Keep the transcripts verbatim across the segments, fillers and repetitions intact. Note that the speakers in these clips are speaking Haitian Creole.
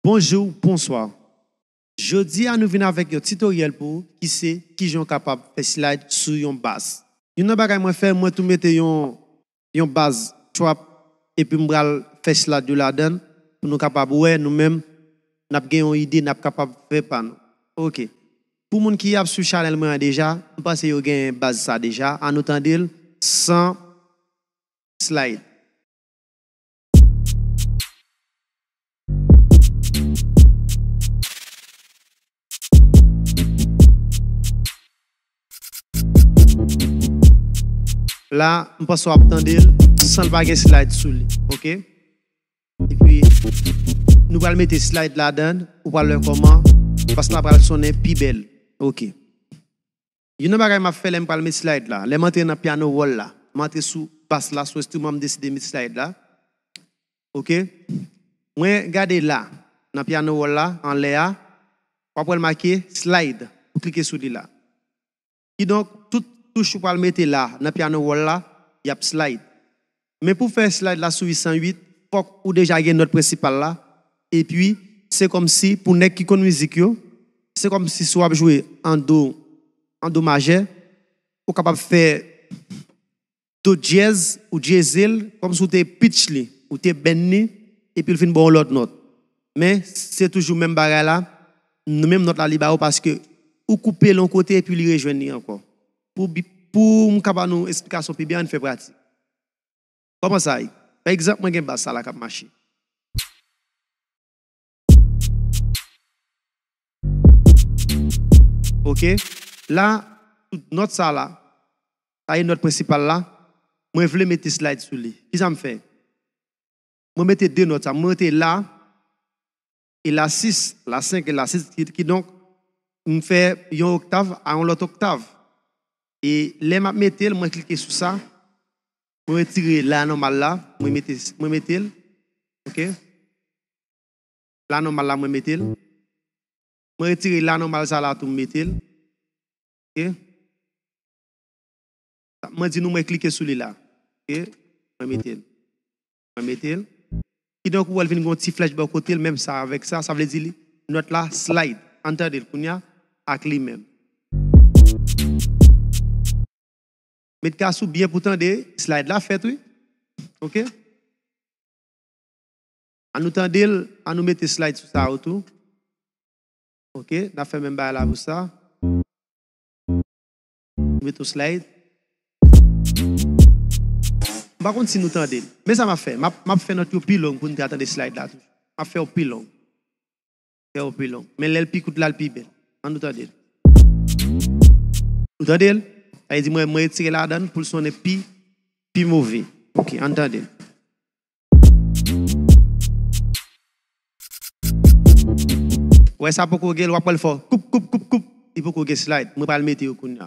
Bonjou, bonswa. Jodi a nou vin avèk yon titoryèl pou ou ki se kijan w kapab fè slide sou yon bas. Youn nan bagay mwen fè, mwen tou mete yon, yon bas trap epi m pral fè slide yo ladan l pou nou kapab wè nou menm n ap gen yon ide, n ap kapab fè pa nou. Ok. Pou moun ki ap swiv chanèl mwen an deja, m panse yo gen baz sa deja. An nou tande l san slide. La, m panse w ap tande l san l pa gen slide sou li, ok? Epi, nou pral mete slide ladan l, ou pral wè kòman bas la pral sonnen pi bèl. Ok. Youn nan bagay m ap fè lè m pral met slide la, lè m antre nan piano roll la, m antre sou bas la, sou enstriman m deside met slide la. Ok? Mwen gade la, nan piano roll la, anlè a, w ap wè l make slide, ou klike sou li la. Kidonk, tout touch ou pral mete la, nan piano roll la, y ap slide. Men pou fè slide la sou uit san uit, fòk ou deja gen nòt prensipal la. Epi, se kòmsi, pou nèg ki konn mizik yo, se kòmsi si w ap jwe an do, an do majè, ou kapab fè do dyèz, ou dyeze l, kòmsi w te pitch li, ou te bend li, epi l vin ba w yon lòt nòt. Men, se toujou menm bagay la, menm nòt la li ba ou, paske ou koupe l yon kote epi li rejwenn li ankò. Pou bi-, pou m ka ba nou esplikasyon pi byen, ann fè pratik. Kòman sa ye? Pa egzanp, mwen gen bas sa la k ap mache. Ok? La, tout nòt sa la, sa e nòt prensipal la, mwen vle mete slide sou li. Kisa m fè? Mwen mete de nòt sa, mwen mete la e la sis, la senk e la sis, ki, kidonk, m fè yon oktav a yon lòt oktav. E lè m ap mete l, mwen klike sou sa, mwen retire la nòmal la, mwen mete, mwen mete l, ok? La nòmal la, mwen mete l. Mwen retire la nòmal sa la tou, mwen mete l. Ok? Mwen di nou, mwen klike sou li la. Ok? Mwen mete l. Mwen mete l. Kidonk, ou wè l vin gen yon ti flèch bò kote l, menm sa avèk sa, sa vle di li, nòt la slide. Ann tande l kounye a ak li menm. Met kas ou byen pou tande, slide la fèt, wi. Ok? An nou tande l, an nou mete slide sou sa yo tou. Ok, n ap fè menm bagay la pou sa. Mete yon slide. M pa konn si nou tande l. Men sa m ap fè, m ap, m ap fè nòt yo pi long pou n ka tande slide la toujou. M ap fè yo pi long. Fè yo pi long. Men lè l pi kout la, l pi bèl. An nou tande l. Nou tande l? Sa vle di mwen, mwen retire ladan l pou l sonnen pi, pi move. Ok, an tande l. Wè sa poko gen, l w ap wè l fò. Koup, koup, koup, koup. Li poko gen slide. Mwen pral mete yo kounye a.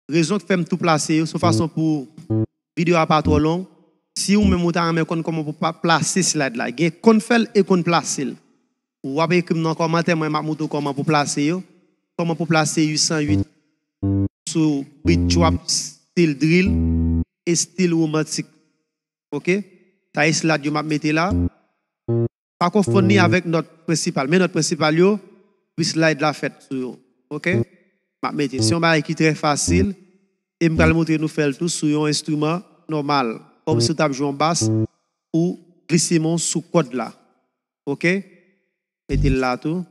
Rezon k fè m tou plase yo, se yon fason pou videyo a pa twò long. Si ou menm ou ta renmen konn kòman pou pa plase slide la, gen konn fè l e konn plase l. W ap ekri m nan kòmantè, mwen m ap montre w kòman pou plase yo. Kòman pou plase uit san uit sou beat trap, stil drill e stil romantik. Ok? Sa e slide yo m ap mete la. Pa konfonn li avèk nòt prensipal. Men nòt prensipal yo, epi slide la fèt sou yo. Ok? M ap mete. Se yon bagay ki trè fasil. E m pral montre nou fè l tou sou yon enstriman nòmal. Kòmsi w t ap jwe yon bas, ou glise men w sou kòd la. Ok? Mete l la tou.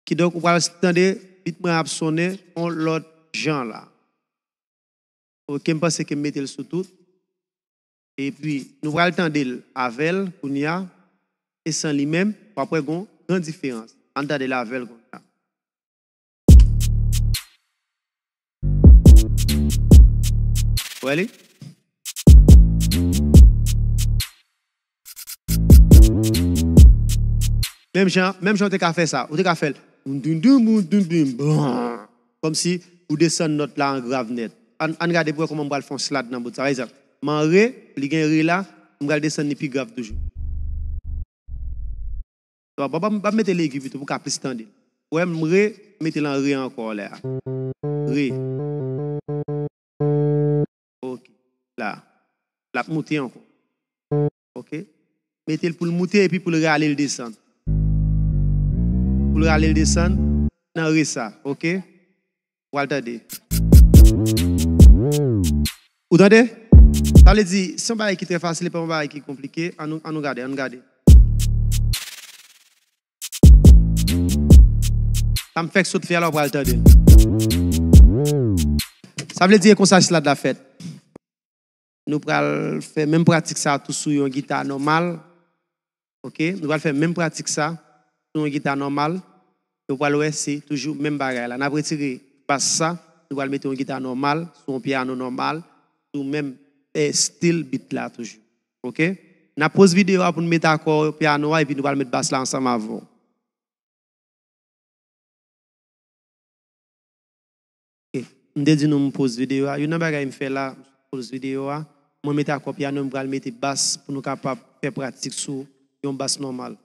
Kidonk, ou pral tande beat mwen ap sonnen yon lòt jan la. Ok, m panse ke m mete l sou tout. Epi, nou pral tande l avè l kounye a, e san li menm, w ap wè gon gran diferans. Ann tande l avè l kounye a. Wè li? Menm jan, menm jan w te ka fè sa, ou te ka fè l. Kòmsi ou desann nòt la an grav nèt. Ann, ann gade pou wè kòman m pral fè yon slide nan bout sa. Pa egzanp, m an re, li gen re la, m pral desann li pi grav toujou. Bon, bon, bon, m ap mete l egi pito pou w ka plis tande. Ou wè, m re, mete l an re ankò lè a. Re. Ok. La. L ap moute ankò. Ok. mete l pou l moute epi pou l rale l desann. Pou l rale l desann nan re sa, oke? Ou pral tande. Ou tande? Sa vle di, se yon bagay ki trè fasil, e pa yon bagay ki konplike. Ann nou, ann nou gade, ann nou gade. Sa m fèk sot fè a la, ou pral tande l. Sa vle di, e konsa slad la fèt. Nou pral fè menm pratik sa a tou sou yon gita nòmal. Oke? Nou pral fè menm pratik sa sou yon gita nòmal. E w pral wè se toujou menm bagay la. N ap retire bas sa, nou pral mete yon gita nòmal, sou yon pyano nòmal, sou menm, eh, stil beat la toujou. Oke? N ap poz videyo a pou n mete akò pyano a, epi nou pral met bas la ansanm avè w. Ok. M te di nou m poz videyo a. Youn nan bagay m fè la, m poz videyo a. Mwen mete akò pyano, m pral mete bas pou nou kapab fè pratik sou yon bas nòmal.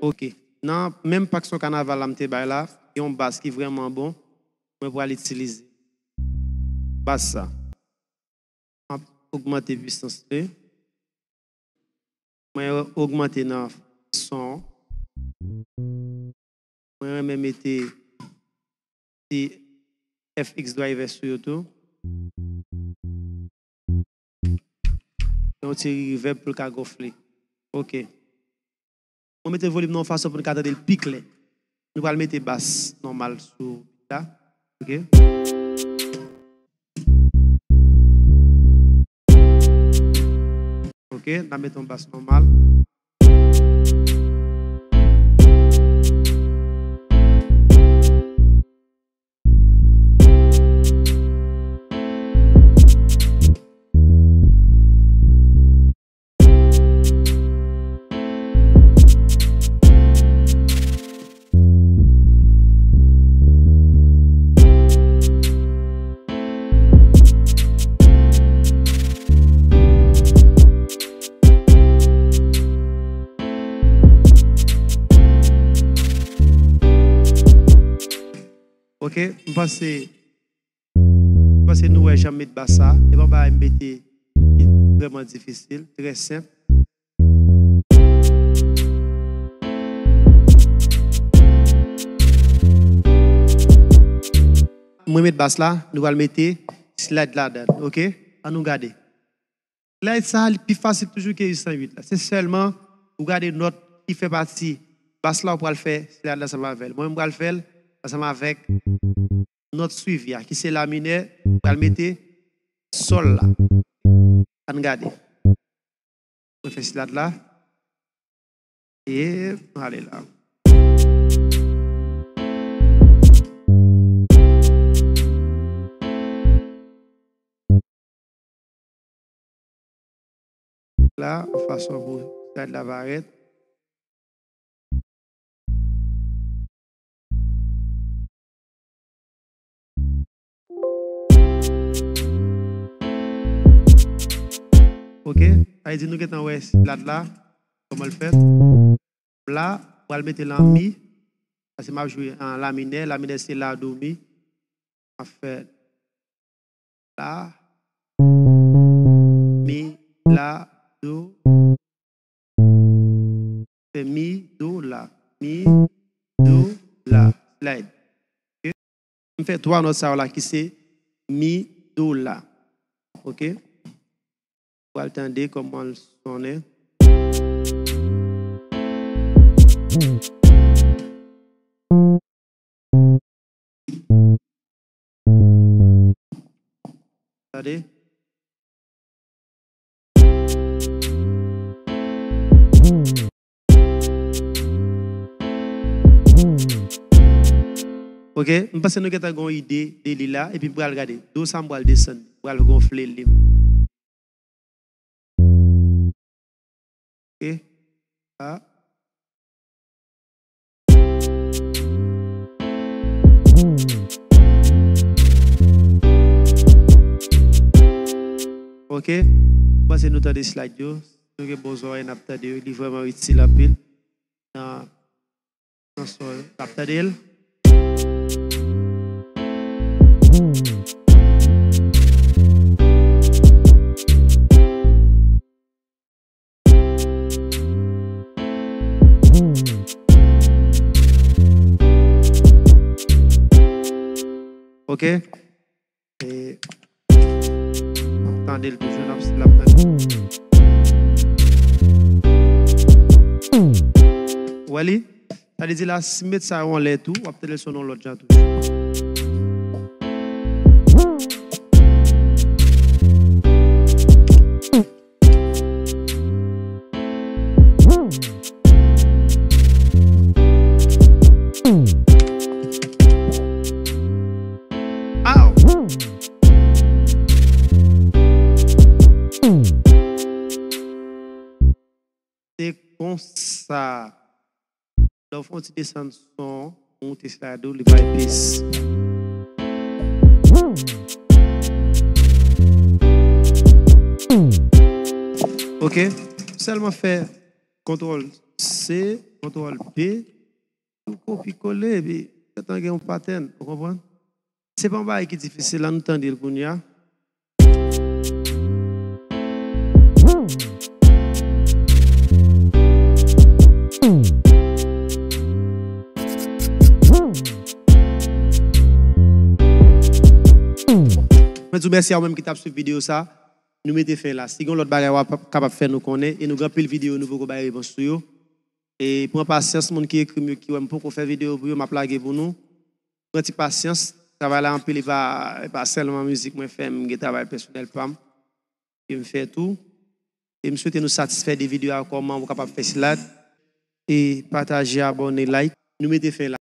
Ok. Nan menm pak son kanaval la m te bay la, yon bas ki vrèman bon, mwen pral itilize bas sa. M ap ogmante pwisans li. Mwen ogmante nan son. Mwen renmen mete ti F X driver sou yo tou. Yon ti reverb pou l ka gonfle. Ok. Mwen mete volim nan yon fason pou n ka tande l pi klè. Nou pral mete bas nòmal sou beat la. Ok. Ok, n a mete yon bas nòmal. Ok, m panse, m panse nou wè jan m met bas sa. E pa bagay m mete ki vrèman difisil, trè senp. Mwen met bas la, nou pral mete slide ladan, ok? Ann nou gade. Slide sa, li pi fasil toujou ke uit san uit la. Se sèlman ou gade nòt ki fè pati bas la, ou pral fè slide la ansanm avè l. Mwen, m pral fè l ansanm avèk nòt swivi a, ki se la minè, m pral mete sòl la. Ann gade. Mwen fè slide la. E nou ale la. La, yon fason pou slide la parèt. Ok, sa vle di nou gentan wè slide la, kòman l fèt. La, pral mete l an mi, paske m ap jwe an la minè, la minè se la, do, mi. M ap fè la, mi, la, do. Fè mi, do, la. Mi, do, la. Slide. Ok. M fè twa nòt sa yo la ki se mi, do, la. Ok. Pral tande kòman l sonnen. Tande. Ok, m panse nou gentan gen yon ide de li la, epi m pral gade. Do sa m pral desann, m pral gonfle li menm. Ok. Ah. Ok. M panse nou tande slide yo. Si nou gen bon zòrèy, n ap tande yo. Li vrèman itil anpil nan nan son yo. N ap tande l. Ok? E, m ap tande l toujou, l ap, l ap tande. Ou wè li? Sa vle di la, si m met sa yo anlè tou, w ap tande l sou yon lòt jan toujou. Aw! Se konsa. Lè w fè yon ti desann son, moute slide ou, li bay plis. Ok? Sèlman fè kontwòl C, kontwòl V, ou kopi kole, epi gentan gen yon patèn, ou konprann? Se pa yon bagay ki difisil, ann tande l kounye a. Mwen di w mèsi a ou menm ki t ap swiv videyo sa. Nou mete fen la. Si gen lòt bagay w ap kapab fè nou konnen, e nou gen anpil videyo nou poko bay repons sou yo. E pran pasyans, moun ki ekri m yo, ki wè m poko fè videyo pou yo, m ap lage pou nou. Pran ti pasyans, travay la anpil, e pa, e pa sèlman mizik mwen fè, m gen travay pèsonèl pa m ke m fè tou. E m swete nou satisfè de videyo a, kòman ou kapab fè slide, e pataje, abòne, like. Nou mete fen la.